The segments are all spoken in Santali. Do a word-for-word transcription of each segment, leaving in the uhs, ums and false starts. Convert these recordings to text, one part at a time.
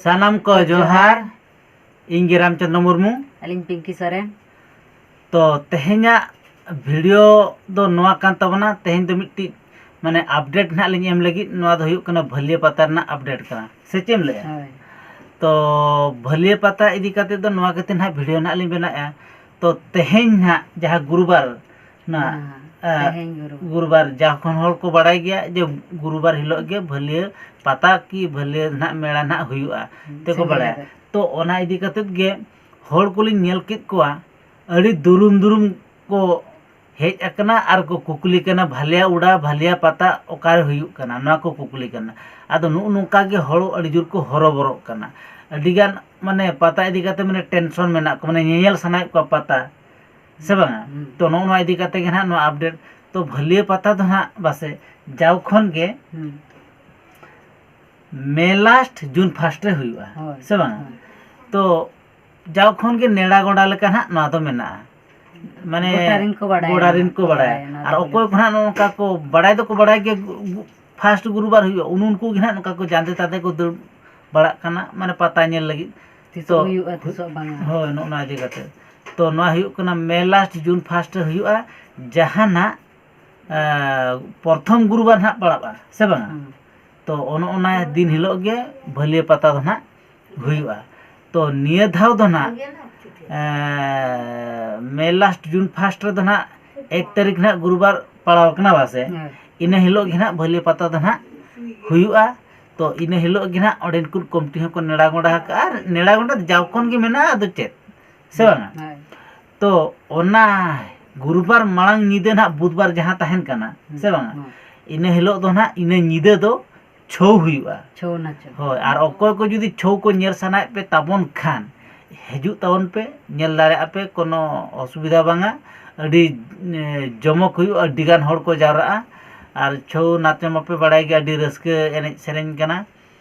ᱥᱟᱱᱟᱢ ᱠᱚ ᱡᱚᱦᱟᱨ᱾ ᱤᱧ ᱜᱮ ᱨᱟᱢᱪᱚᱸᱫᱽᱨᱚ ᱢᱩᱨᱢᱩ᱾ ᱟᱹᱞᱤᱧ ᱯᱤᱝᱠᱤ ᱥᱚᱨᱮᱱ᱾ ᱛᱚ ᱛᱮᱦᱮᱧᱟᱜ ᱵᱷᱤᱰᱤᱭᱳ ᱫᱚ ᱱᱚᱣᱟ ᱠᱟᱱ ᱛᱟᱵᱚᱱᱟ, ᱛᱮᱦᱮᱧ ᱫᱚ ᱢᱤᱫᱴᱤᱡ ᱢᱟᱱᱮ ᱟᱯᱰᱮᱴ ᱱᱟᱦᱟᱜ ᱞᱤᱧ ᱮᱢ ᱞᱟᱹᱜᱤᱫ᱾ ᱱᱚᱣᱟ ᱫᱚ ᱦᱩᱭᱩᱜ ᱠᱟᱱᱟ ᱵᱷᱟᱹᱞᱤᱭᱟᱹ ᱯᱟᱛᱟ ᱨᱮᱱᱟᱜ ᱟᱯᱰᱮᱴ ᱠᱟᱱᱟ, ᱥᱮ ᱪᱮᱫ ᱮᱢ ᱞᱟᱹᱭᱟ? ᱦᱳᱭ᱾ ᱛᱚ ᱵᱷᱟᱹᱞᱤᱭᱟᱹ ᱯᱟᱛᱟ ᱤᱫᱤ ᱠᱟᱛᱮ ᱫᱚ ᱱᱚᱣᱟ ᱠᱟᱛᱮ ᱱᱟᱦᱟᱜ ᱵᱷᱤᱰᱤᱭᱳ ᱱᱟᱦᱟᱜ ᱞᱤᱧ ᱵᱮᱱᱟᱣᱮᱫᱼᱟ᱾ ᱛᱚ ᱛᱮᱦᱮᱧ ᱱᱟᱦᱟᱜ ᱡᱟᱦᱟᱸ ᱜᱩᱨᱩᱵᱟᱨ ᱱᱟᱦᱟᱜ, ᱦᱮᱸ, ᱮ, ᱛᱮᱦᱮᱧ ᱜᱩᱨᱩᱵᱟᱨ᱾ ᱜᱩᱨᱩᱵᱟᱨ, ᱡᱟᱣ ᱠᱷᱚᱱ ᱦᱚᱲ ᱠᱚ ᱵᱟᱲᱟᱭ ᱜᱮᱭᱟ ᱡᱮ ᱜᱩᱨᱩᱵᱟᱨ ᱦᱤᱞᱳᱜ ᱜᱮ ᱵᱷᱟᱹᱞᱤᱭᱟᱹ ᱯᱟᱛᱟ ᱠᱤ ᱵᱷᱟᱹᱞᱤᱭᱟᱹ ᱱᱟᱦᱟᱜ ᱢᱮᱞᱟ ᱱᱟᱦᱟᱜ ᱦᱩᱭᱩᱜᱼᱟ, ᱦᱩᱸ, ᱛᱮᱠᱚ ᱥᱮᱸᱜᱮᱞ ᱵᱟᱲᱟᱭᱟ᱾ ᱞᱟᱜᱟᱜ᱾ ᱛᱚ ᱚᱱᱟ ᱤᱫᱤ ᱠᱟᱛᱮᱫ ᱜᱮ ᱦᱚᱲ ᱠᱚᱞᱤᱧ ᱧᱮᱞ ᱠᱮᱫ ᱠᱚᱣᱟ, ᱟᱹᱰᱤ ᱫᱩᱨᱩᱢ ᱫᱩᱨᱩᱢ ᱠᱚ ᱦᱮᱡ ᱟᱠᱟᱱᱟ ᱟᱨ ᱠᱚ ᱠᱩᱠᱞᱤ ᱠᱟᱱᱟ, ᱵᱷᱟᱞᱤᱭᱟ ᱩᱰᱟ, ᱵᱷᱟᱞᱤᱭᱟ ᱯᱟᱛᱟ ᱚᱠᱟᱨᱮ ᱦᱩᱭᱩᱜ ᱠᱟᱱᱟ, ᱱᱚᱣᱟ ᱠᱚ ᱠᱩᱠᱞᱤ ᱠᱟᱱᱟ᱾ ᱟᱫᱚ ᱱᱚᱜᱼᱚ ᱱᱚᱝᱠᱟ ᱜᱮ ᱦᱚᱲ ᱟᱹᱰᱤ ᱡᱳᱨ ᱠᱚ ᱦᱚᱨᱚᱵᱚᱨᱚᱜ ᱠᱟᱱᱟ᱾ ᱟᱹᱰᱤᱜᱟᱱ ᱢᱟᱱᱮ ᱯᱟᱛᱟ ᱤᱫᱤ ᱠᱟᱛᱮ ᱢᱟᱱᱮ ᱴᱮᱱᱥᱚᱱ ᱢᱮᱱᱟᱜ ᱠᱚᱣᱟ, ᱢᱟᱱᱮ ᱧᱮᱧᱮᱞ ᱥᱟᱱᱟᱭᱮᱫ ᱠᱚᱣᱟ ᱯᱟᱛᱟ, ᱥᱮ ᱵᱟᱝᱟ? ᱦᱩᱸ᱾ ᱛᱚ ᱱᱚᱜᱼᱚ ᱱᱚᱣᱟ ᱤᱫᱤ ᱠᱟᱛᱮ ᱜᱮ ᱱᱟᱦᱟᱜ ᱱᱚᱣᱟ ᱟᱯᱰᱮᱴ᱾ ᱛᱚ ᱵᱷᱟᱹᱞᱤᱭᱟᱹ ᱯᱟᱛᱟ ᱫᱚ ᱱᱟᱦᱟᱜ ᱵᱟᱥᱮ ᱡᱟᱣ ᱠᱷᱚᱱ ᱜᱮ ᱦᱩᱸ᱾ ᱢᱮ ᱞᱟᱥᱴ ᱡᱩᱱ ᱯᱷᱟᱥᱴ ᱨᱮ ᱦᱩᱭᱩᱜᱼᱟ, ᱦᱳᱭ, ᱥᱮ ᱵᱟᱝᱟ? ᱦᱳᱭ᱾ ᱛᱚ ᱡᱟᱣ ᱠᱷᱚᱱ ᱜᱮ ᱱᱮᱰᱟ ᱜᱚᱸᱰᱟ ᱞᱮᱠᱟ ᱱᱟᱦᱟᱜ ᱱᱚᱣᱟ ᱫᱚ ᱢᱮᱱᱟᱜᱼᱟ᱾ ᱢᱟᱱᱮ ᱜᱚᱴᱟ ᱨᱮᱱ ᱠᱚ ᱵᱟᱲᱟᱭᱟ ᱜᱚᱴᱟ ᱨᱮᱱ ᱱᱟᱦᱟᱜ, ᱠᱚ ᱵᱟᱲᱟᱭᱟ᱾ ᱵᱟᱲᱟᱭᱟ ᱱᱚᱣᱟ ᱟᱨ ᱫᱚ ᱚᱠᱚᱭ ᱠᱚ ᱱᱟᱦᱟᱜ ᱱᱚᱝᱠᱟ ᱠᱚ ᱵᱟᱲᱟᱭ ᱫᱚᱠᱚ ᱵᱟᱲᱟᱭ ᱜᱮᱭᱟ, ᱜᱩ-, ᱜᱩ-, ᱯᱷᱟᱥᱴ ᱜᱩᱨᱩᱵᱟᱨ ᱦᱩᱭᱩᱜᱼᱟ, ᱩᱱ ᱩᱱᱠᱩ ᱜᱮ ᱱᱟᱦᱟᱜ ᱱᱚᱝᱠᱟ ᱠᱚ ᱡᱟᱸᱫᱮ ᱛᱟᱸᱫᱮ ᱠᱚ ᱫᱟᱹᱲ ᱵᱟᱲᱟᱜ ᱠᱟᱱᱟ, ᱢᱟᱱᱮ ᱯᱟᱛᱟ ᱧᱮᱞ ᱞᱟᱹᱜᱤᱫ᱾ ᱛᱤᱥᱚᱜ ᱛᱚ ᱦᱩᱭᱩᱜᱼᱟ, ᱛᱤᱥᱚᱜ ᱵᱟᱝᱟ᱾ ᱦᱳᱭ, ᱱᱚᱜᱼᱚ ᱱᱚᱣᱟ ᱤᱫᱤ ᱠᱟᱛᱮ᱾ ᱛᱚ ᱱᱚᱣᱟ ᱦᱩᱭᱩᱜ ᱠᱟᱱᱟ ᱢᱮ ᱞᱟᱥᱴ ᱡᱩᱱ ᱯᱷᱟᱥᱴ ᱨᱮ ᱦᱩᱭᱩᱜᱼᱟ, ᱡᱟᱦᱟᱸ ᱱᱟᱜ, ᱮ, ᱯᱨᱚᱛᱷᱚᱢ ᱜᱩᱨᱩᱵᱟᱨ ᱱᱟᱦᱟᱜ ᱯᱟᱲᱟᱜᱼᱟ, ᱥᱮ ᱵᱟᱝᱟ? ᱦᱩᱸ᱾ ᱛᱚ ᱚᱱ ᱚᱱᱟ ᱫᱤᱱ ᱦᱤᱞᱳᱜ ᱜᱮ ᱵᱷᱟᱹᱞᱤᱭᱟᱹ ᱯᱟᱛᱟ ᱫᱚ ᱱᱟᱦᱟᱜ ᱦᱩᱭᱩᱜᱼᱟ᱾ ᱛᱚ ᱱᱤᱭᱟᱹ ᱫᱷᱟᱣ ᱫᱚ ᱱᱟᱦᱟᱜ, ᱮ, ᱢᱮ ᱞᱟᱥᱴ ᱡᱩᱱ ᱯᱷᱟᱥᱴ ᱨᱮᱫᱚ ᱱᱟᱦᱟᱜ ᱮᱠ ᱛᱟᱹᱨᱤᱠᱷ ᱱᱟᱦᱟᱜ ᱜᱩᱨᱩᱵᱟᱨ ᱯᱟᱲᱟᱣ ᱠᱟᱱᱟ ᱵᱟᱥᱮ? ᱦᱳᱭ᱾ ᱤᱱᱟᱹ ᱦᱤᱞᱳᱜ ᱜᱮ ᱱᱟᱦᱟᱜ ᱵᱷᱟᱹᱞᱤᱭᱟᱹ ᱯᱟᱛᱟ ᱫᱚ ᱱᱟᱦᱟᱜ ᱦᱩᱭᱩᱜᱼᱟ᱾ ᱛᱚ ᱤᱱᱟᱹ ᱦᱤᱞᱳᱜ ᱜᱮ ᱱᱟᱦᱟᱜ ᱚᱸᱰᱮᱱ ᱠᱚ ᱠᱚᱢᱤᱴᱤ ᱦᱚᱸᱠᱚ ᱱᱮᱰᱟ ᱜᱚᱸᱰᱟ ᱟᱠᱟᱫᱼᱟ, ᱟᱨ ᱱᱮᱰᱟ ᱜᱚᱸᱰᱟ ᱫᱚ ᱡᱟᱣ ᱠᱷᱚᱱ ᱜᱮ ᱢᱮᱱᱟᱜᱼᱟ, ᱟᱫᱚ ᱪᱮᱫ, ᱥᱮ ᱵᱟᱝᱟ? ᱦᱳᱭ᱾ ᱛᱚ ᱚᱱᱟ ᱜᱩᱨᱩᱵᱟᱨ ᱢᱟᱲᱟᱝ ᱧᱤᱫᱟᱹ ᱱᱟᱦᱟᱜ ᱵᱩᱫᱷᱵᱟᱨ ᱡᱟᱦᱟᱸ ᱛᱟᱦᱮᱱ ᱠᱟᱱᱟ, ᱦᱩᱸ, ᱥᱮ ᱵᱟᱝᱟ? ᱦᱩᱸ᱾ ᱤᱱᱟᱹ ᱦᱤᱞᱳᱜ ᱫᱚ ᱱᱟᱦᱟᱜ ᱤᱱᱟᱹ ᱧᱤᱫᱟᱹ ᱫᱚ ᱪᱷᱳᱣ ᱦᱩᱭᱩᱜᱼᱟ᱾ ᱪᱷᱳᱣ ᱱᱟᱪᱚ᱾ ᱦᱳᱭ, ᱟᱨ ᱚᱠᱚᱭ ᱠᱚ ᱡᱩᱫᱤ ᱪᱷᱳᱣ ᱠᱚ ᱧᱮᱞ ᱥᱟᱱᱟᱭᱮᱫ ᱯᱮ ᱛᱟᱵᱚᱱ ᱠᱷᱟᱱ, ᱦᱤᱡᱩᱜ ᱛᱟᱵᱚᱱ ᱯᱮ, ᱧᱮᱞ ᱫᱟᱲᱮᱭᱟᱜᱼᱟ ᱯᱮ, ᱠᱳᱱᱳ ᱚᱥᱩᱵᱤᱫᱷᱟ ᱵᱟᱝᱟ᱾ ᱟᱹᱰᱤ, ᱮ, ᱡᱚᱢᱚᱠ ᱦᱩᱭᱩᱜᱼᱟ, ᱟᱹᱰᱤᱜᱟᱱ ᱦᱚᱲ ᱠᱚ ᱡᱟᱣᱨᱟᱜᱼᱟ᱾ ᱟᱨ ᱪᱷᱳᱣ ᱱᱟᱪᱚ ᱢᱟᱯᱮ ᱵᱟᱲᱟᱭ ᱜᱮᱭᱟ, ᱟᱹᱰᱤ ᱨᱟᱹᱥᱠᱟᱹ ᱮᱱᱮᱡ ᱥᱮᱨᱮᱧ ᱠᱟᱱᱟ᱾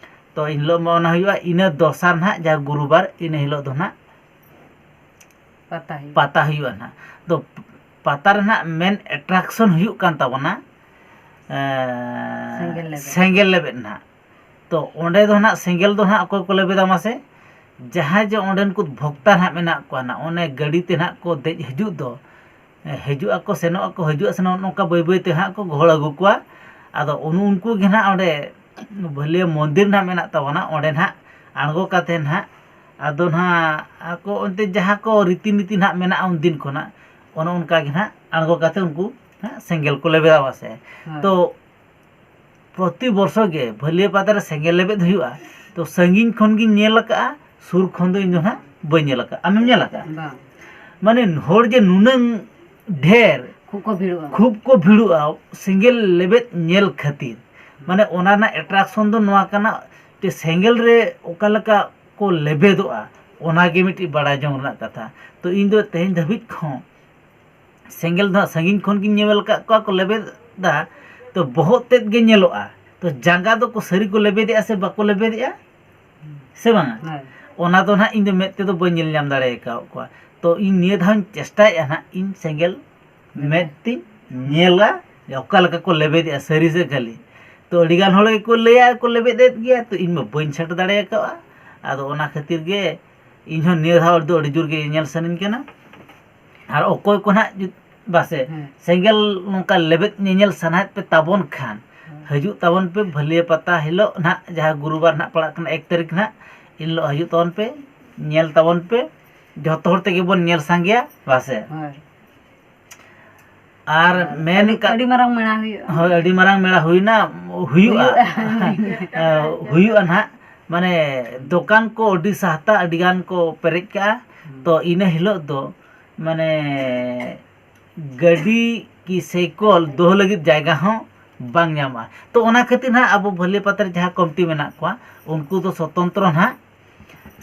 ᱛᱚ ᱤᱱ ᱦᱤᱞᱳᱜ ᱢᱟ ᱚᱱᱟ ᱦᱩᱭᱩᱜᱼᱟ, ᱤᱱᱟᱹ ᱫᱚᱥᱟᱨ ᱱᱟᱦᱟᱜ ᱡᱟᱦᱟᱸ ᱜᱩᱨᱩᱵᱟᱨ, ᱤᱱᱟᱹ ᱦᱤᱞᱳᱜ ᱫᱚ ᱱᱟᱦᱟᱜ ᱯᱟᱛᱟ ᱦᱩᱭᱩᱜᱼᱟ᱾ ᱯᱟᱛᱟ ᱦᱩᱭᱩᱜᱼᱟ ᱱᱟᱦᱟᱜ᱾ ᱫᱚ ᱯᱟᱛᱟ ᱨᱮᱱᱟᱜ ᱢᱮᱱ ᱮᱴᱨᱟᱠᱥᱚᱱ ᱦᱩᱭᱩᱜ ᱠᱟᱱ ᱛᱟᱵᱚᱱᱟ, ᱮ, ᱥᱮᱸᱜᱮᱞ ᱞᱮᱵᱮᱫ᱾ ᱥᱮᱸᱜᱮᱞ ᱞᱮᱵᱮᱫ ᱱᱟᱦᱟᱜ᱾ ᱛᱚ ᱚᱸᱰᱮ ᱫᱚ ᱱᱟᱜ ᱥᱮᱸᱜᱮᱞ ᱫᱚ ᱱᱟᱜ ᱚᱠᱚᱭ ᱠᱚ ᱞᱮᱵᱮᱫᱟ ᱢᱟᱥᱮ? ᱡᱟᱦᱟᱸᱭ ᱡᱮ ᱚᱸᱰᱮᱱ ᱠᱚ ᱵᱷᱚᱠᱛᱟ ᱱᱟᱜ ᱢᱮᱱᱟᱜ ᱠᱚᱣᱟ ᱱᱟᱜ, ᱚᱱᱮ ᱜᱟᱹᱰᱤ ᱛᱮ ᱱᱟᱜ ᱠᱚ ᱫᱮᱡ ᱦᱤᱡᱩᱜ ᱫᱚ, ᱦᱤᱡᱩᱜ ᱟᱠᱚ ᱥᱮᱱᱚᱜ ᱟᱠᱚ, ᱦᱤᱡᱩᱜ ᱥᱮᱱᱚᱜ ᱱᱚᱝᱠᱟ ᱵᱟᱹᱭ ᱵᱟᱹᱭ ᱛᱮ ᱦᱟᱸᱜ ᱠᱚ ᱜᱚᱦᱚᱲ ᱟᱹᱜᱩ ᱠᱚᱣᱟ᱾ ᱟᱫᱚ ᱩᱱ-, ᱩᱱᱠᱩ ᱜᱮ ᱱᱟᱜ ᱚᱸᱰᱮ ᱵᱷᱟᱹᱞᱤᱭᱟᱹ ᱢᱚᱱᱫᱤᱨ ᱱᱟᱜ ᱢᱮᱱᱟᱜ ᱛᱟᱵᱚᱱᱟ, ᱚᱸᱰᱮ ᱱᱟᱜ ᱟᱬᱜᱚ ᱠᱟᱛᱮ ᱱᱟᱜ ᱟᱫᱚ ᱱᱟᱜ ᱟᱠᱚ ᱚᱱᱛᱮ ᱡᱟᱦᱟᱸ ᱠᱚ ᱨᱤᱛᱤ ᱱᱤᱛᱤ ᱱᱟᱜ ᱢᱮᱱᱟᱜᱼᱟ ᱩᱱᱫᱤᱱ ᱠᱷᱚᱱᱟᱜ, ᱚᱱᱮ ᱚᱱᱠᱟ ᱜᱮ ᱱᱟᱜ ᱟᱬᱜᱚ ᱠᱟᱛᱮ ᱩᱱᱠᱩ ᱱᱟᱜ ᱥᱮᱸᱜᱮᱞ ᱠᱚ ᱞᱮᱵᱮᱫᱟ ᱥᱮ᱾ ᱦᱮᱸ᱾ ᱛᱚ ᱯᱨᱚᱛᱤ ᱵᱚᱨᱥᱚ ᱜᱮ ᱵᱷᱟᱹᱞᱤᱭᱟᱹ ᱯᱟᱛᱟ ᱨᱮ ᱥᱮᱸᱜᱮᱞ ᱞᱮᱵᱮᱫ ᱦᱩᱭᱩᱜᱼᱟ, ᱛᱚ ᱥᱟᱺᱜᱤᱧ ᱠᱷᱚᱱ ᱜᱤᱧ ᱧᱮᱞ ᱟᱠᱟᱫᱼᱟ, ᱥᱩᱨ ᱠᱷᱚᱱ ᱫᱚ ᱤᱧ ᱫᱚ ᱱᱟᱜ ᱵᱟᱹᱧ ᱧᱮᱞ ᱟᱠᱟᱫᱼᱟ᱾ ᱟᱢᱮᱢ ᱧᱮᱞ ᱟᱠᱟᱫᱼᱟ? ᱵᱟᱝ᱾ ᱢᱟᱱᱮ ᱦᱚᱲ ᱡᱮ ᱱᱩᱱᱟᱹᱝ ᱰᱷᱮᱨ ᱠᱷᱩᱵ ᱠᱚ ᱵᱷᱤᱲᱚᱜᱼᱟ᱾ ᱠᱷᱩᱵ ᱠᱚ ᱵᱷᱤᱲᱚᱜᱼᱟ ᱥᱮᱸᱜᱮᱞ ᱞᱮᱵᱮᱫ ᱧᱮᱞ ᱠᱷᱟᱹᱛᱤᱨ᱾ ᱢᱟᱱᱮ ᱚᱱᱟ ᱨᱮᱱᱟᱜ attraction ᱫᱚ ᱱᱚᱣᱟ ᱠᱟᱱᱟ ᱡᱮ ᱥᱮᱸᱜᱮᱞ ᱨᱮ ᱚᱠᱟ ᱞᱮᱠᱟ ᱠᱚ ᱞᱮᱵᱮᱫᱚᱜᱼᱟ, ᱚᱱᱟ ᱜᱮ ᱢᱤᱫᱴᱤᱡ ᱵᱟᱲᱟᱭ ᱡᱚᱝ ᱨᱮᱱᱟᱜ ᱠᱟᱛᱷᱟ᱾ ᱛᱚ ᱤᱧ ᱫᱚ ᱛᱮᱦᱮᱧ ᱫᱷᱟᱹᱵᱤᱡ ᱦᱚᱸ ᱥᱮᱸᱜᱮᱞ ᱫᱚ ᱦᱟᱸᱜ ᱥᱟᱺᱜᱤᱧ ᱠᱷᱚᱱ ᱜᱤᱧ ᱧᱮᱞ ᱟᱠᱟᱫ ᱠᱚᱣᱟ ᱠᱚ ᱞᱮᱵᱮᱫᱟ, ᱛᱚ ᱵᱚᱦᱚᱜ ᱛᱮᱫ ᱜᱮ ᱧᱮᱞᱚᱜᱼᱟ᱾ ᱛᱚ ᱡᱟᱸᱜᱟ ᱫᱚᱠᱚ ᱥᱟᱹᱨᱤ ᱠᱚ ᱞᱮᱵᱮᱫᱮᱜᱼᱟ ᱥᱮ ᱵᱟᱠᱚ ᱞᱮᱵᱮᱫᱮᱜᱼᱟ, ᱥᱮ ᱵᱟᱝᱟ? ᱦᱮᱸ᱾ ᱚᱱᱟ ᱫᱚ ᱱᱟᱦᱟᱜ ᱤᱧ ᱫᱚ ᱢᱮᱫ ᱛᱮᱫᱚ ᱵᱟᱹᱧ ᱧᱮᱞ ᱧᱟᱢ ᱫᱟᱲᱮ ᱟᱠᱟᱫ ᱠᱚᱣᱟ᱾ ᱛᱚ ᱤᱧ ᱱᱤᱭᱟᱹ ᱫᱷᱟᱣ ᱤᱧ ᱪᱮᱥᱴᱟᱭᱮᱫᱼᱟ ᱱᱟᱦᱟᱜ ᱤᱧ ᱥᱮᱸᱜᱮᱞ ᱢᱮᱫ ᱛᱤᱧ ᱧᱮᱞᱟ ᱡᱮ ᱚᱠᱟ ᱞᱮᱠᱟ ᱠᱚ ᱞᱮᱵᱮᱫᱮᱜᱼᱟ, ᱥᱟᱹᱨᱤ ᱥᱮ ᱠᱷᱟᱹᱞᱤ᱾ ᱛᱚ ᱟᱹᱰᱤᱜᱟᱱ ᱦᱚᱲ ᱜᱮᱠᱚ ᱞᱟᱹᱭᱟ ᱠᱚ ᱞᱮᱵᱮᱫᱮᱫ ᱜᱮᱭᱟ, ᱛᱚ ᱤᱧ ᱢᱟ ᱵᱟᱹᱧ ᱥᱮᱴᱮᱨ ᱫᱟᱲᱮ ᱟᱠᱟᱫᱼᱟ᱾ ᱟᱫᱚ ᱚᱱᱟ ᱠᱷᱟᱹᱛᱤᱨ ᱜᱮ ᱤᱧ ᱦᱚᱸ ᱱᱤᱭᱟᱹ ᱫᱷᱟᱣ ᱫᱚ ᱟᱹᱰᱤ ᱡᱳᱨ ᱜᱮ ᱧᱮᱞ ᱥᱟᱱᱟᱧ ᱠᱟᱱᱟ᱾ ᱟᱨ ᱚᱠᱚᱭ ᱠᱚ ᱱᱟᱦᱟᱜ ᱡᱩ-, ᱵᱟᱥᱮ ᱦᱮᱸ᱾ ᱥᱮᱸᱜᱮᱞ ᱱᱚᱝᱠᱟ ᱞᱮᱵᱮᱫ ᱧᱮᱧᱮᱞ ᱥᱟᱱᱟᱭᱮᱫ ᱯᱮ ᱛᱟᱵᱚᱱ ᱠᱷᱟᱱ, ᱦᱮᱸ᱾ ᱦᱤᱡᱩᱜ ᱛᱟᱵᱚᱱ ᱯᱮ ᱵᱷᱟᱹᱞᱤᱭᱟᱹ ᱯᱟᱛᱟ ᱦᱤᱞᱳᱜ ᱱᱟᱦᱟᱜ, ᱡᱟᱦᱟᱸ ᱜᱩᱨᱩᱵᱟᱨ ᱱᱟᱦᱟᱜ ᱯᱟᱲᱟᱜ ᱠᱟᱱᱟ ᱮᱠ ᱛᱟᱹᱨᱤᱠᱷ ᱱᱟᱦᱟᱜ, ᱮᱱ ᱦᱤᱞᱳᱜ ᱦᱤᱡᱩᱜ ᱛᱟᱵᱚᱱ ᱯᱮ, ᱧᱮᱞ ᱛᱟᱵᱚᱱ ᱯᱮ, ᱡᱚᱛᱚ ᱦᱚᱲ ᱛᱮᱜᱮ ᱵᱚᱱ ᱧᱮᱞ ᱥᱟᱸᱜᱮᱭᱟ, ᱵᱟᱥᱮ? ᱦᱳᱭ᱾ ᱟᱨ ᱟᱨ ᱢᱮᱱ ᱟᱹᱰᱤ, ᱠᱟᱜ ᱟᱹᱰᱤ ᱢᱟᱨᱟᱝ ᱢᱮᱞᱟ ᱦᱩᱭᱩᱜᱼᱟ᱾ ᱦᱳᱭ, ᱟᱹᱰᱤ ᱢᱟᱨᱟᱝ ᱢᱮᱞᱟ ᱦᱩᱭᱱᱟ, ᱦᱩᱭᱩᱜᱼᱟ᱾ ᱦᱩᱭᱩᱜᱼᱟ᱾ ᱦᱮᱸ, ᱦᱩᱭᱩᱜᱼᱟ ᱱᱟᱦᱟᱜ᱾ ᱢᱟᱱᱮ ᱫᱚᱠᱟᱱ ᱠᱚ ᱟᱹᱰᱤ ᱥᱟᱦᱛᱟ, ᱟᱹᱰᱤ ᱜᱟᱱ ᱠᱚ ᱯᱮᱨᱮᱡ ᱠᱟᱜᱼᱟ᱾ ᱦᱩᱸ᱾ ᱛᱚ ᱤᱱᱟᱹ ᱦᱤᱞᱳᱜ ᱫᱚ ᱢᱟᱱᱮ ᱜᱟᱹᱰᱤ ᱠᱤ ᱥᱟᱭᱠᱚᱞ ᱫᱚᱦᱚ ᱞᱟᱹᱜᱤᱫ ᱡᱟᱭᱜᱟ ᱦᱚᱸ ᱵᱟᱝ ᱧᱟᱢᱚᱜᱼᱟ᱾ ᱛᱚ ᱚᱱᱟ ᱠᱷᱟᱹᱛᱤᱨ ᱱᱟᱦᱟᱜ ᱟᱵᱚ ᱵᱷᱟᱹᱞᱤ ᱯᱟᱛᱟ ᱨᱮ ᱡᱟᱦᱟᱸ ᱠᱚᱢᱤᱴᱤ ᱢᱮᱱᱟᱜ ᱠᱚᱣᱟ, ᱩᱱᱠᱩ ᱫᱚ ᱥᱚᱛᱚᱱᱛᱨᱚ ᱱᱟᱦᱟᱜ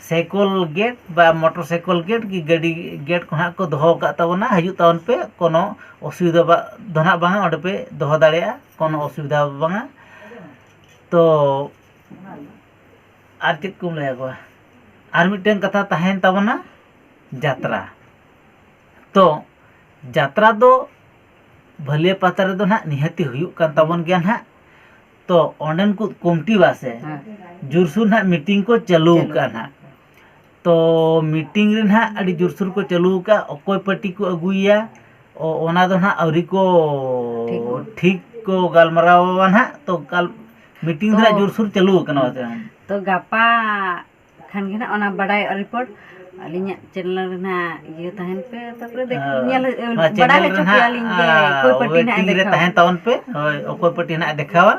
ᱥᱟᱭᱠᱚᱞ ᱜᱮᱴ ᱵᱟ ᱢᱚᱴᱚᱨ ᱥᱟᱭᱠᱚᱞ ᱜᱮᱴ ᱠᱤ ᱜᱟᱹᱰᱤ ᱜᱮᱴ ᱠᱚ ᱱᱟᱦᱟᱜ ᱠᱚ ᱫᱚᱦᱚ ᱟᱠᱟᱫ ᱛᱟᱵᱚᱱᱟ᱾ ᱦᱤᱡᱩᱜ ᱛᱟᱵᱚᱱ ᱯᱮ, ᱠᱳᱱᱳ ᱚᱥᱩᱵᱤᱫᱷᱟ ᱵᱟ-, ᱫᱚ ᱱᱟᱦᱟᱜ ᱵᱟᱝᱟ, ᱚᱸᱰᱮ ᱯᱮ ᱫᱚᱦᱚ ᱫᱟᱲᱮᱭᱟᱜᱼᱟ, ᱠᱳᱱᱳ ᱚᱥᱩᱵᱤᱫᱷᱟ ᱵᱟᱝᱟ᱾ ᱛᱚ ᱟᱨ ᱪᱮᱫ ᱠᱚᱢ ᱞᱟᱹᱭ ᱟᱠᱚᱣᱟ? ᱟᱨ ᱢᱤᱫᱴᱮᱱ ᱠᱟᱛᱷᱟ ᱛᱟᱦᱮᱸᱭᱮᱱ ᱛᱟᱵᱚᱱᱟ, ᱡᱟᱛᱨᱟ᱾ ᱛᱚ ᱡᱟᱛᱨᱟ ᱫᱚ ᱵᱷᱟᱹᱞᱤᱭᱟᱹ ᱯᱟᱛᱟ ᱨᱮᱫᱚ ᱱᱟᱦᱟᱜ ᱱᱤᱦᱟᱹᱛᱤ ᱦᱩᱭᱩᱜ ᱠᱟᱱ ᱛᱟᱵᱚᱱ ᱜᱮᱭᱟ ᱱᱟᱦᱟᱜ᱾ ᱛᱚ ᱚᱸᱰᱮᱱ ᱠᱚ ᱠᱚᱢᱤᱴᱤ ᱵᱟᱥᱮ ᱦᱮᱸ᱾ ᱡᱳᱨᱥᱳᱨ ᱱᱟᱦᱟᱜ ᱢᱤᱴᱤᱝ ᱠᱚ ᱪᱟᱹᱞᱩ ᱪᱟᱹᱞᱩ ᱟᱠᱟᱫᱼᱟ ᱱᱟᱦᱟᱜ᱾ ᱛᱚ ᱢᱤᱴᱤᱝ ᱨᱮ ᱱᱟᱦᱟᱜ ᱟᱹᱰᱤ ᱡᱳᱨᱥᱳᱨ ᱠᱚ ᱪᱟᱹᱞᱩ ᱟᱠᱟᱫᱼᱟ, ᱚᱠᱚᱭ ᱯᱟᱹᱴᱤ ᱠᱚ ᱟᱹᱜᱩᱭᱮᱭᱟ, ᱚ-, ᱚᱱᱟ ᱫᱚ ᱱᱟᱦᱟᱜ ᱟᱹᱣᱨᱤ ᱠᱚ ᱴᱷᱤᱠ᱾ ᱴᱷᱤᱠ ᱠᱚ ᱜᱟᱞᱢᱟᱨᱟᱣᱟ ᱱᱟᱦᱟᱜ᱾ ᱛᱚ ᱜᱟᱞ-, ᱢᱤᱴᱤᱝ ᱫᱚ ᱱᱟᱦᱟᱜ ᱛᱚ ᱡᱳᱨᱥᱳᱨ ᱪᱟᱹᱞᱩ ᱟᱠᱟᱱᱟ ᱵᱟᱥᱮ᱾ ᱛᱚ ᱜᱟᱯᱟ ᱠᱷᱟᱱ ᱜᱮ ᱱᱟᱦᱟᱜ ᱚᱱᱟ ᱵᱟᱰᱟᱭᱚᱜᱼᱟ ᱨᱤᱯᱳᱨᱴ᱾ ᱟᱹᱞᱤᱧᱟᱜ ᱪᱮᱱᱮᱞ ᱨᱮ ᱱᱟᱦᱟᱜ ᱤᱭᱟᱹ ᱛᱟᱦᱮᱱ ᱯᱮ, ᱛᱟᱨᱯᱚᱨᱮ ᱫᱮᱠ-, ᱦᱮᱸ, ᱧᱮᱞ, ᱱᱚᱣᱟ ᱵᱟᱰᱟᱭ ᱪᱮᱱᱮᱞ ᱦᱚᱪᱚ ᱨᱮ ᱱᱟᱦᱟᱜ, ᱯᱮᱭᱟᱞᱤᱧ ᱡᱮ ᱚᱠᱚᱭ ᱯᱟᱹᱴᱤ ᱱᱟᱦᱟᱜ ᱮ ᱣᱮᱴᱤᱝ ᱨᱮ ᱫᱮᱠᱷᱟᱣᱟ᱾ ᱛᱟᱦᱮᱱ ᱛᱟᱵᱚᱱ ᱯᱮ᱾ ᱦᱳᱭ, ᱚᱠᱚᱭ ᱯᱟᱹᱴᱤ ᱱᱟᱦᱟᱜ ᱮ ᱫᱮᱠᱷᱟᱣᱟ,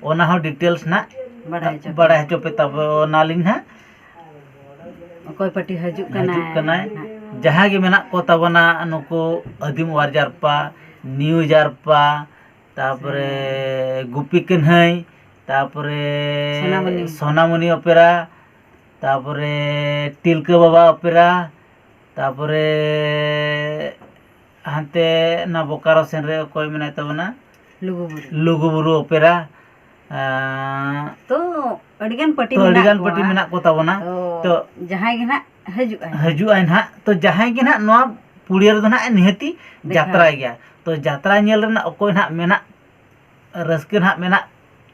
ᱚᱱᱟ ᱦᱚᱸ ᱰᱤᱴᱮᱞᱥ ᱱᱟᱦᱟᱜ ᱵᱟᱰᱟᱭ ᱦᱚᱪᱚ ᱯᱮ᱾ ᱵᱟᱰᱟᱭ ᱦᱚᱪᱚ ᱯᱮ ᱛᱟᱵᱚᱱᱟᱞᱤᱧ ᱱᱟᱦᱟᱜ᱾ ᱚᱠᱚᱭ ᱯᱟᱹᱴᱤ ᱦᱤᱡᱩᱜ ᱠᱟᱱᱟᱭ ᱦᱤᱡᱩᱜ ᱠᱟᱱᱟᱭ᱾ ᱱᱟᱦᱟᱜ᱾ ᱡᱟᱦᱟᱸ ᱜᱮ ᱢᱮᱱᱟᱜ ᱠᱚ ᱛᱟᱵᱚᱱᱟ, ᱱᱩᱠᱩ ᱟᱹᱫᱤᱢ ᱚᱣᱟᱨ ᱡᱟᱨᱯᱟ, ᱱᱤᱭᱩ ᱡᱟᱨᱯᱟ, ᱛᱟᱯᱚᱨᱮ ᱥᱮ ᱜᱩᱯᱤ ᱠᱟᱹᱱᱦᱟᱹᱭ, ᱛᱟᱯᱚᱨᱮ ᱥᱳᱱᱟᱢᱚᱱᱤ᱾ ᱥᱳᱱᱟᱢᱚᱱᱤ ᱚᱯᱮᱨᱟ, ᱛᱟᱯᱚᱨᱮ ᱴᱤᱞᱠᱟᱹ ᱵᱟᱵᱟ ᱚᱯᱮᱨᱟ, ᱛᱟᱯᱚᱨᱮ ᱦᱟᱱᱛᱮ ᱚᱱᱟ ᱵᱳᱠᱟᱨᱳ ᱥᱮᱱ ᱨᱮ ᱚᱠᱚᱭ ᱢᱮᱱᱟᱭ ᱛᱟᱵᱚᱱᱟ? ᱞᱩᱜᱩᱵᱩᱨᱩ᱾ ᱞᱩᱜᱩᱵᱩᱨᱩ ᱚᱯᱮᱨᱟ᱾ ᱟᱸ, ᱛᱚ, ᱟᱹᱰᱤᱜᱟᱱ ᱯᱟᱹᱴᱤ ᱛᱚ, ᱢᱮᱱᱟᱜ ᱟᱹᱰᱤᱜᱟᱱ ᱠᱚᱣᱟ᱾ ᱯᱟᱹᱴᱤ ᱢᱮᱱᱟᱜ ᱠᱚ ᱛᱟᱵᱚᱱᱟ᱾ ᱛᱚ, ᱛᱚ, ᱡᱟᱦᱟᱸᱭ ᱜᱮ ᱱᱟᱦᱟᱜ ᱦᱤᱡᱩᱜ ᱟᱭ᱾ ᱦᱤᱡᱩᱜ ᱟᱭ ᱱᱟᱦᱟᱜ᱾ ᱛᱚ, ᱡᱟᱦᱟᱸᱭ ᱜᱮ ᱱᱟᱦᱟᱜ ᱱᱚᱣᱟ ᱯᱩᱲᱤᱭᱟᱹ ᱨᱮᱫᱚ ᱱᱟᱦᱟᱜ ᱱᱤᱦᱟᱹᱛᱤ ᱫᱮᱠᱷᱟᱣ᱾ ᱡᱟᱛᱨᱟᱭ ᱜᱮᱭᱟ᱾ ᱛᱚ, ᱡᱟᱛᱨᱟ ᱧᱮᱞ ᱨᱮᱱᱟᱜ ᱚᱠᱚᱭ ᱱᱟᱦᱟᱜ ᱢᱮᱱᱟᱜ, ᱨᱟᱹᱥᱠᱟᱹ ᱱᱟᱦᱟᱜ ᱢᱮᱱᱟᱜ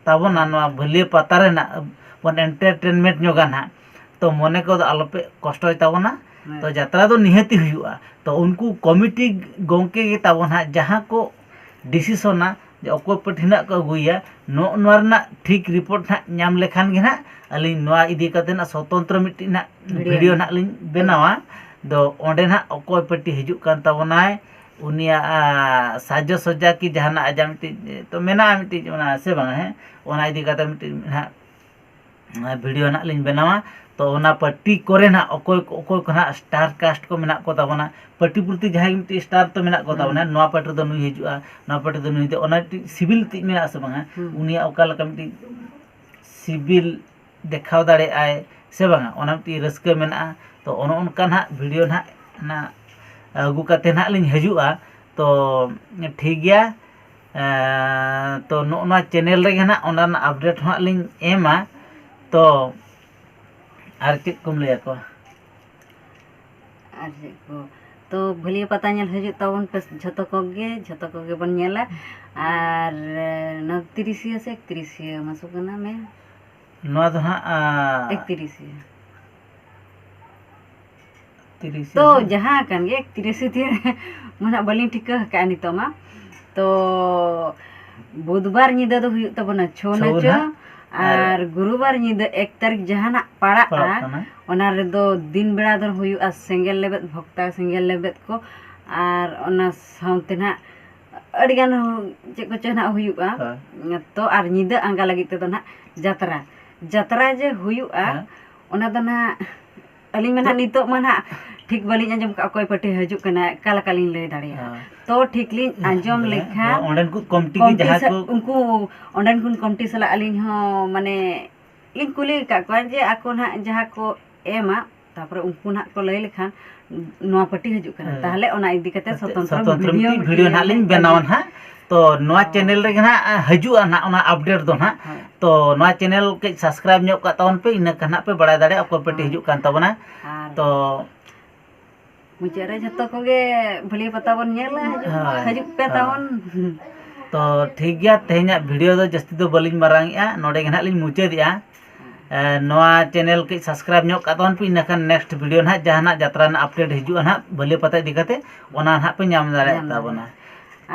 ᱛᱟᱵᱚᱱᱟ, ᱱᱚᱣᱟ ᱵᱷᱟᱹᱞᱤᱭᱟᱹ ᱯᱟᱛᱟ ᱨᱮ ᱱᱟᱦᱟᱜ ᱵᱚᱱ entertainment ᱧᱚᱜᱟ ᱱᱟᱦᱟᱜ᱾ ᱛᱚ, ᱢᱚᱱᱮ ᱠᱚᱫᱚ ᱟᱞᱚᱯᱮ ᱠᱚᱥᱴᱚᱭ ᱛᱟᱵᱚᱱᱟ᱾ ᱦᱮᱸ᱾ ᱛᱚ, ᱡᱟᱛᱨᱟ ᱫᱚ ᱱᱤᱦᱟᱹᱛᱤ ᱦᱩᱭᱩᱜᱼᱟ᱾ ᱛᱚ, ᱩᱱᱠᱩ ᱠᱚᱢᱤᱴᱤ ᱜᱚᱢᱠᱮ ᱜᱮ ᱛᱟᱵᱚᱱ ᱦᱟᱸᱜ ᱡᱟᱦᱟᱸ ᱠᱚ ᱰᱤᱥᱤᱥᱚᱱᱟ ᱡᱮ ᱚᱠᱚᱭ ᱯᱟᱹᱴᱤ ᱱᱟᱦᱟᱜ ᱠᱚ ᱟᱹᱜᱩᱭᱟ, ᱱᱚᱜᱼᱚ ᱱᱚᱣᱟ ᱨᱮᱱᱟᱜ ᱴᱷᱤᱠ ᱨᱤᱯᱳᱨᱴ ᱱᱟᱦᱟᱜ ᱧᱟᱢ ᱞᱮᱠᱷᱟᱱ ᱜᱮ ᱱᱟᱦᱟᱜ ᱟᱹᱞᱤᱧ ᱱᱚᱣᱟ ᱤᱫᱤ ᱠᱟᱛᱮ ᱱᱟᱜ ᱥᱚᱛᱚᱱᱛᱨᱚ ᱢᱤᱫᱴᱤᱡ ᱱᱟᱦᱟᱜ ᱵᱷᱤᱰᱤᱭᱳ᱾ ᱵᱷᱤᱰᱤᱭᱳ ᱱᱟᱦᱟᱜ ᱞᱤᱧ ᱵᱮᱱᱟᱣᱟ᱾ ᱫᱚ ᱚᱸᱰᱮ ᱱᱟᱦᱟᱜ ᱚᱠᱚᱭ ᱯᱟᱹᱴᱤ ᱦᱤᱡᱩᱜ ᱠᱟᱱ ᱛᱟᱵᱚᱱᱟᱭ, ᱩᱱᱤᱭᱟᱜ, ᱟ, ᱥᱟᱡᱽᱡᱚ ᱥᱚᱡᱽᱡᱟ ᱠᱤ ᱡᱟᱦᱟᱱᱟᱜ ᱟᱡᱟᱜ ᱢᱤᱫᱴᱤᱡ ᱛᱚ ᱢᱮᱱᱟᱜᱼᱟ ᱢᱤᱫᱴᱤᱡ, ᱚᱱᱟ ᱥᱮ ᱵᱟᱝᱟ? ᱦᱮᱸ, ᱚᱱᱟ ᱤᱫᱤ ᱠᱟᱛᱮ ᱢᱤᱫᱴᱤᱡ ᱱᱟᱦᱟᱜ ᱵᱷᱤᱰᱤᱭᱳ ᱱᱟᱦᱟᱜ ᱞᱤᱧ ᱵᱮᱱᱟᱣᱟ᱾ ᱛᱚ ᱚᱱᱟ ᱯᱟᱹᱴᱤ ᱠᱚᱨᱮ ᱱᱟᱦᱟᱜ ᱚᱠᱚᱭ ᱠᱚ, ᱚᱠᱚᱭ ᱠᱚ ᱱᱟᱦᱟᱜ ᱥᱴᱟᱨ ᱠᱟᱥᱴ ᱠᱚ ᱢᱮᱱᱟᱜ ᱠᱚ ᱛᱟᱵᱚᱱᱟ, ᱯᱟᱹᱴᱤ ᱯᱨᱚᱛᱤ ᱡᱟᱦᱟᱸᱭ ᱜᱮ ᱢᱤᱫᱴᱤᱡ ᱥᱴᱟᱨ ᱛᱚ ᱢᱮᱱᱟᱜ ᱠᱚ ᱛᱟᱵᱚᱱᱟ, ᱦᱩᱸ᱾ ᱱᱚᱣᱟ ᱯᱟᱹᱴᱤ ᱨᱮᱫᱚ ᱱᱩᱭ ᱦᱤᱡᱩᱜᱼᱟ, ᱱᱚᱣᱟ ᱯᱟᱹᱴᱤ ᱨᱮᱫᱚ ᱱᱩᱭ ᱦᱤᱡᱩᱜᱼᱟ, ᱚᱱᱟ ᱢᱤᱫᱴᱤᱡ ᱥᱤᱵᱤᱞ ᱛᱤᱡ ᱢᱮᱱᱟᱜᱼᱟ ᱥᱮ ᱵᱟᱝᱟ? ᱦᱩᱸ᱾ ᱩᱱᱤᱭᱟᱜ ᱚᱠᱟ ᱞᱮᱠᱟ ᱢᱤᱫᱴᱤᱡ ᱥᱤᱵᱤᱞ ᱫᱮᱠᱷᱟᱣ ᱫᱟᱲᱮᱭᱟᱜᱼᱟᱭ ᱥᱮ ᱵᱟᱝᱟ, ᱚᱱᱟ ᱢᱤᱫᱴᱤᱡ ᱨᱟᱹᱥᱠᱟᱹ ᱢᱮᱱᱟᱜᱼᱟ᱾ ᱛᱚ ᱚᱱᱮ ᱚᱱᱠᱟ ᱱᱟᱦᱟᱜ ᱵᱷᱤᱰᱤᱭᱳ ᱱᱟᱦᱟᱜ ᱚᱱᱟ ᱟᱹᱜᱩ ᱠᱟᱛᱮ ᱱᱟᱦᱟᱜ ᱞᱤᱧ ᱦᱤᱡᱩᱜᱼᱟ᱾ ᱛᱚ ᱴᱷᱤᱠ ᱜᱮᱭᱟ᱾ ᱮᱸ, ᱛᱚ ᱱᱚᱜᱼᱚ ᱱᱚᱣᱟ ᱪᱮᱱᱮᱞ ᱨᱮᱜᱮ ᱱᱟᱦᱟᱜ ᱚᱱᱟ ᱨᱮᱱᱟᱜ ᱟᱯᱰᱮᱴ ᱦᱚᱸ ᱦᱟᱸᱜ ᱞᱤᱧ ᱮᱢᱟ᱾ ᱛᱚ ᱟᱨ ᱪᱮᱫ ᱠᱚᱢ ᱞᱟᱹᱭ ᱟᱠᱚᱣᱟ? ᱟᱨ ᱪᱮᱫ ᱠᱚ, ᱛᱚ ᱵᱷᱟᱹᱞᱤᱭᱟᱹ ᱯᱟᱛᱟ ᱧᱮᱞ ᱦᱤᱡᱩᱜ ᱛᱟᱵᱚᱱ ᱯᱮ ᱡᱷᱚᱛᱚ ᱠᱚᱜᱮ, ᱡᱷᱚᱛᱚ ᱠᱚᱜᱮ ᱵᱚᱱ ᱧᱮᱞᱟ᱾ ᱟᱨ ᱱᱚᱣᱟ ᱛᱤᱨᱤᱥᱤᱭᱟᱹ ᱥᱮ ᱮᱠᱛᱤᱨᱤᱥᱤᱭᱟᱹ ᱢᱟᱥ ᱠᱟᱱᱟ ᱢᱮ? ᱱᱚᱣᱟ ᱫᱚ ᱦᱟᱸᱜ ᱟᱸ, ᱮᱠᱛᱤᱨᱤᱥᱤᱭᱟᱹ᱾ ᱛᱤᱨᱤᱥ ᱛᱚ ᱡᱟᱦᱟᱸ ᱠᱟᱱ ᱜᱮ ᱮᱠᱛᱤᱨᱤᱥᱤ ᱛᱤᱨ ᱢᱟ ᱱᱟᱜ ᱵᱟᱹᱞᱤᱧ ᱴᱷᱤᱠᱟᱹ ᱟᱠᱟᱫᱼᱟ ᱱᱤᱛᱚᱜ ᱢᱟ᱾ ᱛᱚ ᱵᱩᱫᱷᱵᱟᱨ ᱧᱤᱫᱟᱹ ᱫᱚ ᱦᱩᱭᱩᱜ ᱛᱟᱵᱚᱱᱟ ᱪᱷᱳ ᱪᱷᱳ ᱱᱟᱪᱚ᱾ ᱱᱟᱜ᱾ ᱟᱨ ᱜᱩᱨᱩᱵᱟᱨ ᱧᱤᱫᱟᱹ ᱮᱠ ᱛᱟᱹᱨᱤᱠᱷ ᱡᱟᱦᱟᱱᱟᱜ ᱯᱟᱲᱟᱜᱼᱟ, ᱯᱟᱲᱟᱜ ᱠᱟᱱᱟ᱾ ᱚᱱᱟ ᱨᱮᱫᱚ ᱫᱤᱱ ᱵᱮᱲᱟ ᱫᱚ ᱦᱩᱭᱩᱜᱼᱟ ᱥᱮᱸᱜᱮᱞ ᱞᱮᱵᱮᱫ, ᱵᱷᱚᱠᱛᱟ ᱥᱮᱸᱜᱮᱞ ᱞᱮᱵᱮᱫ ᱠᱚ, ᱟᱨ ᱚᱱᱟ ᱥᱟᱶᱛᱮ ᱱᱟᱜ ᱟᱹᱰᱤᱜᱟᱱ ᱪᱮᱫ ᱠᱚᱪᱚ ᱱᱟᱜ ᱦᱩᱭᱩᱜᱼᱟ᱾ ᱦᱳᱭ᱾ ᱛᱚ ᱟᱨ ᱧᱤᱫᱟᱹ ᱟᱸᱜᱟ ᱞᱟᱹᱜᱤᱫ ᱛᱮᱫᱚ ᱱᱟᱜ ᱡᱟᱛᱨᱟ, ᱡᱟᱛᱨᱟ ᱡᱮ ᱦᱩᱭᱩᱜᱼᱟ, ᱦᱮᱸ᱾ ᱚᱱᱟ ᱫᱚ ᱱᱟᱜ ᱟᱹᱞᱤᱧ ᱢᱟ ᱱᱟᱜ ᱱᱤᱛᱚᱜ ᱢᱟ ᱱᱟᱜ ᱴᱷᱤᱠ ᱵᱟᱹᱞᱤᱧ ᱟᱸᱡᱚᱢ ᱠᱟᱜᱼᱟ, ᱚᱠᱚᱭ ᱯᱟᱹᱴᱤ ᱦᱤᱡᱩᱜ ᱠᱟᱱᱟ, ᱚᱠᱟ ᱞᱮᱠᱟ ᱞᱤᱧ ᱞᱟᱹᱭ ᱫᱟᱲᱮᱭᱟᱜᱼᱟ᱾ ᱦᱮᱸ᱾ ᱛᱚ ᱴᱷᱤᱠ ᱞᱤᱧ ᱟᱸᱡᱚᱢ ᱞᱮᱠᱷᱟᱱ ᱚᱸᱰᱮᱱ ᱠᱚ ᱠᱚᱢᱤᱴᱤ ᱜᱮ ᱠᱚᱢᱤᱴᱤ ᱡᱟᱦᱟᱸ ᱥᱮ-, ᱠᱚ ᱩᱱᱠᱩ ᱚᱸᱰᱮᱱ ᱠᱚ ᱠᱚᱢᱤᱴᱤ ᱥᱟᱞᱟᱜ ᱟᱹᱞᱤᱧ ᱦᱚᱸ ᱢᱟᱱᱮ ᱞᱤᱧ ᱠᱩᱞᱤ ᱟᱠᱟᱫ ᱠᱚᱣᱟ ᱡᱮ ᱟᱠᱚ ᱱᱟᱜ ᱡᱟᱦᱟᱸ ᱠᱚ ᱮᱢᱟ, ᱛᱟᱨᱯᱚᱨᱮ ᱩᱱᱠᱩ ᱱᱟᱜ ᱠᱚ ᱞᱟᱹᱭ ᱞᱮᱠᱷᱟᱱ ᱱᱚᱣᱟ ᱯᱟᱹᱴᱤ ᱦᱤᱡᱩᱜ ᱠᱟᱱᱟ, ᱦᱮᱸ᱾ ᱛᱟᱦᱚᱞᱮ ᱚᱱᱟ ᱤᱫᱤ ᱠᱟᱛᱮ ᱥᱚᱛᱚᱱᱛᱨᱚ ᱥᱚᱛᱚᱱᱛᱨᱚ ᱵᱷᱤᱰᱤᱭᱳ ᱢᱤᱫᱴᱤᱡ ᱵᱷᱤᱰᱤᱭᱳ ᱱᱟᱦᱟᱜ ᱞᱤᱧ ᱵᱮᱱᱟᱣᱟ ᱱᱟᱦᱟᱜ᱾ ᱛᱚ ᱱᱚᱣᱟ ᱦᱳᱭ᱾ ᱪᱮᱱᱮᱞ ᱨᱮᱜᱮ ᱱᱟᱦᱟᱜ ᱦᱤᱡᱩᱜᱼᱟ ᱱᱟᱦᱟᱜ ᱚᱱᱟ ᱟᱯᱰᱮᱴ ᱫᱚ ᱱᱟᱦᱟᱜ᱾ ᱦᱳᱭ᱾ ᱛᱚ ᱱᱚᱣᱟ ᱪᱮᱱᱮᱞ ᱠᱟᱹᱡ ᱥᱟᱵᱥᱠᱨᱟᱭᱤᱵ ᱧᱚᱜ ᱠᱟᱜ ᱛᱟᱵᱚᱱ ᱯᱮ, ᱤᱱᱟᱹ ᱠᱷᱟᱱ ᱱᱟᱦᱟᱜ ᱯᱮ ᱵᱟᱲᱟᱭ ᱫᱟᱲᱮᱭᱟᱜᱼᱟ ᱚᱠᱚᱭ ᱯᱟᱹᱴᱤ ᱦᱳᱭ᱾ ᱦᱤᱡᱩᱜ ᱠᱟᱱ ᱛᱟᱵᱚᱱᱟ᱾ ᱟᱨ ᱛᱚ ᱢᱩᱪᱟᱹᱫ ᱨᱮ ᱡᱷᱚᱛᱚ ᱠᱚᱜᱮ ᱵᱷᱟᱹᱞᱤ ᱯᱟᱛᱟ ᱵᱚᱱ ᱧᱮᱞᱟ, ᱦᱤᱡᱩᱜ, ᱦᱳᱭ, ᱦᱤᱡᱩᱜ ᱯᱮ ᱦᱳᱭ᱾ ᱛᱟᱵᱚᱱ᱾ ᱛᱚ ᱴᱷᱤᱠ ᱜᱮᱭᱟ, ᱛᱮᱦᱮᱧᱟᱜ ᱵᱷᱤᱰᱤᱭᱳ ᱫᱚ ᱡᱟᱹᱥᱛᱤ ᱫᱚ ᱵᱟᱹᱞᱤᱧ ᱢᱟᱨᱟᱝ ᱮᱜᱼᱟ, ᱱᱚᱰᱮ ᱜᱮ ᱱᱟᱦᱟᱜ ᱞᱤᱧ ᱢᱩᱪᱟᱹᱫᱮᱜᱼᱟ᱾ ᱮ, ᱱᱚᱣᱟ ᱪᱮᱱᱮᱞ ᱠᱟᱹᱡ ᱥᱟᱵᱥᱠᱨᱟᱭᱤᱵ ᱧᱚᱜ ᱠᱟᱜ ᱛᱟᱵᱚᱱ ᱯᱮ, ᱤᱱᱟᱹᱠᱷᱟᱱ ᱱᱮᱠᱥᱴ ᱵᱷᱤᱰᱤᱭᱳ ᱱᱟᱦᱟᱜ ᱡᱟᱦᱟᱱᱟᱜ ᱡᱟᱛᱨᱟ ᱨᱮᱱᱟᱜ ᱟᱯᱰᱮᱴ ᱦᱤᱡᱩᱜᱼᱟ ᱱᱟᱦᱟᱜ ᱵᱟᱹᱞᱤ ᱯᱟᱛᱟ ᱤᱫᱤ ᱠᱟᱛᱮ, ᱚᱱᱟ ᱱᱟᱦᱟᱜ ᱯᱮ ᱧᱟᱢ ᱫᱟᱲᱮᱭᱟᱜ ᱧᱟᱢ ᱛᱟᱵᱚᱱᱟ᱾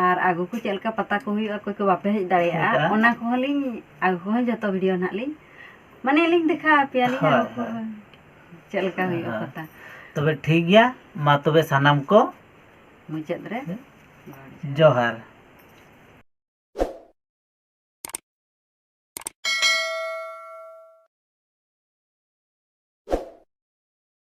ᱟᱨ ᱟᱹᱜᱩ ᱠᱚ ᱪᱮᱫ ᱞᱮᱠᱟ ᱯᱟᱛᱟ ᱠᱚ ᱦᱩᱭᱩᱜᱼᱟ, ᱚᱠᱚᱭ ᱠᱚ ᱵᱟᱯᱮ ᱦᱮᱡ ᱫᱟᱲᱮᱭᱟᱜᱼᱟ, ᱦᱮᱸ᱾ ᱚᱱᱟ ᱠᱚᱦᱚᱸ ᱞᱤᱧ, ᱟᱹᱜᱩ ᱠᱚᱦᱚᱸ ᱡᱚᱛᱚ ᱵᱷᱤᱰᱤᱭᱳ ᱱᱟᱦᱟᱜ ᱞᱤᱧ, ᱢᱟᱱᱮ ᱞᱤᱧ ᱫᱮᱠᱷᱟᱣ ᱟᱯᱮᱭᱟᱞᱤᱧ ᱦᱳᱭ, ᱟᱹᱜᱩ ᱠᱚ ᱦᱳᱭ᱾ ᱪᱮᱫ ᱞᱮᱠᱟ ᱦᱩᱭᱩᱜᱼᱟ ᱦᱳᱭ᱾ ᱯᱟᱛᱟ᱾ ᱛᱚᱵᱮ ᱴᱷᱤᱠ ᱜᱮᱭᱟ, ᱢᱟ ᱛᱚᱵᱮ ᱥᱟᱱᱟᱢ ᱠᱚ ᱢᱩᱪᱟᱹᱫ ᱨᱮ ᱡᱚᱦᱟᱨ᱾